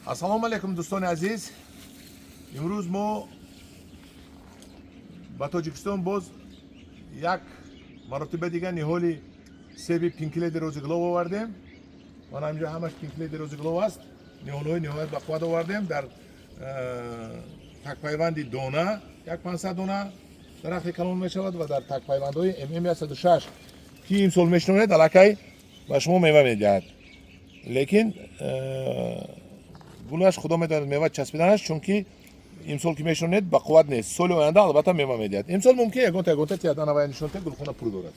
Ассалому алайкум, дӯстони азиз. Имрӯз мо ба Тоҷикистон боз як маротиба дига ниҳоли себи Пинк Леди Рози Глов овардем. Мана инҷо ҳамаш Пинк Леди Рози Глов аст. Ниҳолҳои ниҳоят бақувват овардем дар такпайванди дона, як 500 дона дарахти калон мешавад ва дар такпайвандҳои ММ 106, ки имсол мешинонед, аллакай ба шумо мева медиҳад, лекин гулаш, худо медонад, мева часпиданаш, чунки имсол ки мешинонед, ба қувват нест. Соли оянда албатта мева медиҳад. Имсол мумкин ягонта ягонта тиҳад. Анавая нишонте, гулхона пур дорад.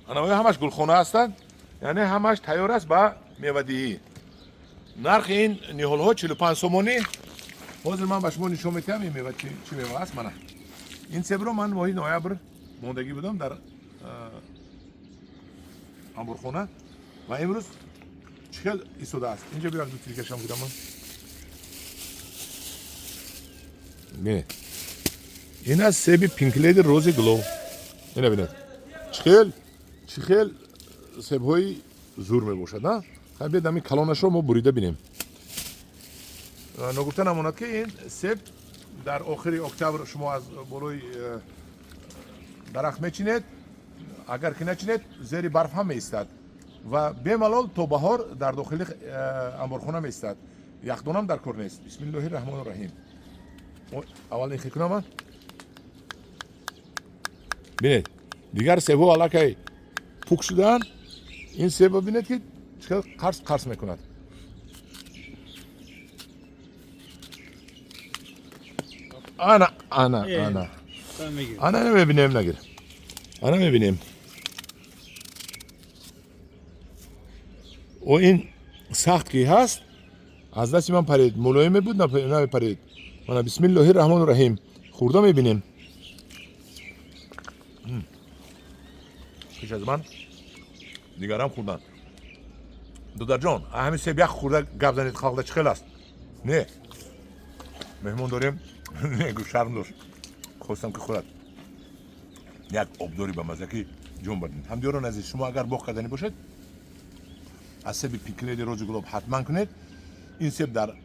Анавая ҳамаш гулхона ҳастанд, яъне ҳамаш тайёр аст ба мевадиҳӣ. Нархи ин ниҳолҳо 45 сомонӣ. Ҳозир ман ба шумо нишон медиҳам, ин мева чӣ мева аст. Мана ин себро ман моҳи ноябр мондагӣ будам дар амборхона ва имрӯз чӣ хел истодааст. Инҷо биё, ду тиркашам гирам. Бинед, ин аст себи Пинк Леди Рози Глов. Ина бинед, чӣ хел себҳои зур мебошад, на? Хай, биед, ҳамин калонашро мо бурида бинем. Ногуфта намонад, ки ин себ дар охири октябр шумо аз болои дарахт мечинед. Агар ки начинед, зери барф ҳам меистад ва бемалол то баҳор дар дохили амборхона меистад. Яхдонам дар кор нест. Бисмиллоҳи раҳмони раҳим. Аввал ин хел кунам. Бинед, дигар себҳо аллакай пук шудаанд. Ин себо бинед, ки чӣ хел қарс қарс мекунад. Ана, ана, ана, ана, мебинем, нагир, ана мебинем. О, ин сахт ки ҳаст, аз дасти ман парид. Мулоиме буд, намепарид. Мана, бисмиллоҳи раҳмони раҳим, хӯрда мебинем. Пеш аз ман дигарам хӯрдан. Додарҷон, ҳамин себ як хӯрда гап занед, халқда чӣ хел аст? Не, меҳмон дорем. Не, гуфт, шарм дошт. Хостам, ки хӯрад. Як обдори ба мазза, ки ҷон бардин. Ҳамдиёрон азиз, шумо агар боғ карданӣ бошед, аз себи Пинк Леди Рози Глоб ҳатман кунед. Ин себ дар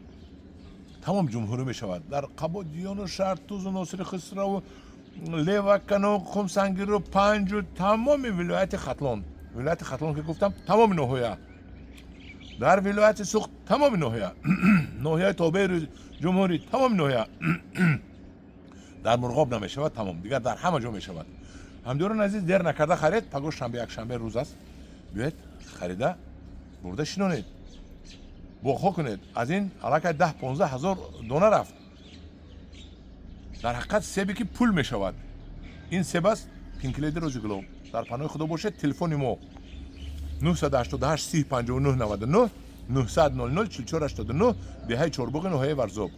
тамом ҷумҳурӣ мешавад, дар Қабодиёну Шартузу Носири Хисраву Левакану Хумсангиру Панҷу тамоми вилояти Хатлон. Вилояти Хатлон ки гуфтам, тамоми ноҳия, дар вилояти Суғд тамоми ноҳия, ноҳияи тобеи ҷумҳурӣ тамоми ноҳия. Дар Мурғоб намешавад, тамом. Дигар дар ҳама ҷо мешавад. Ҳамдиёрон азиз, дер накарда харед. Пагоҳ шанбе, якшанбе рӯз аст. Биёед, харида бурда шинонед, боғҳо кунед. Аз ин аллакай 10-15 ҳазор дона рафт. Дар ҳақиқат себе ки пул мешавад, ин себ аст, Пинк Леди Рози Глоб. Дар паноҳи Худо бошед. Телефони мо 988 30 59 99, 900 00 44 89, деҳаи Чорбоғи ноҳияи Варзоб.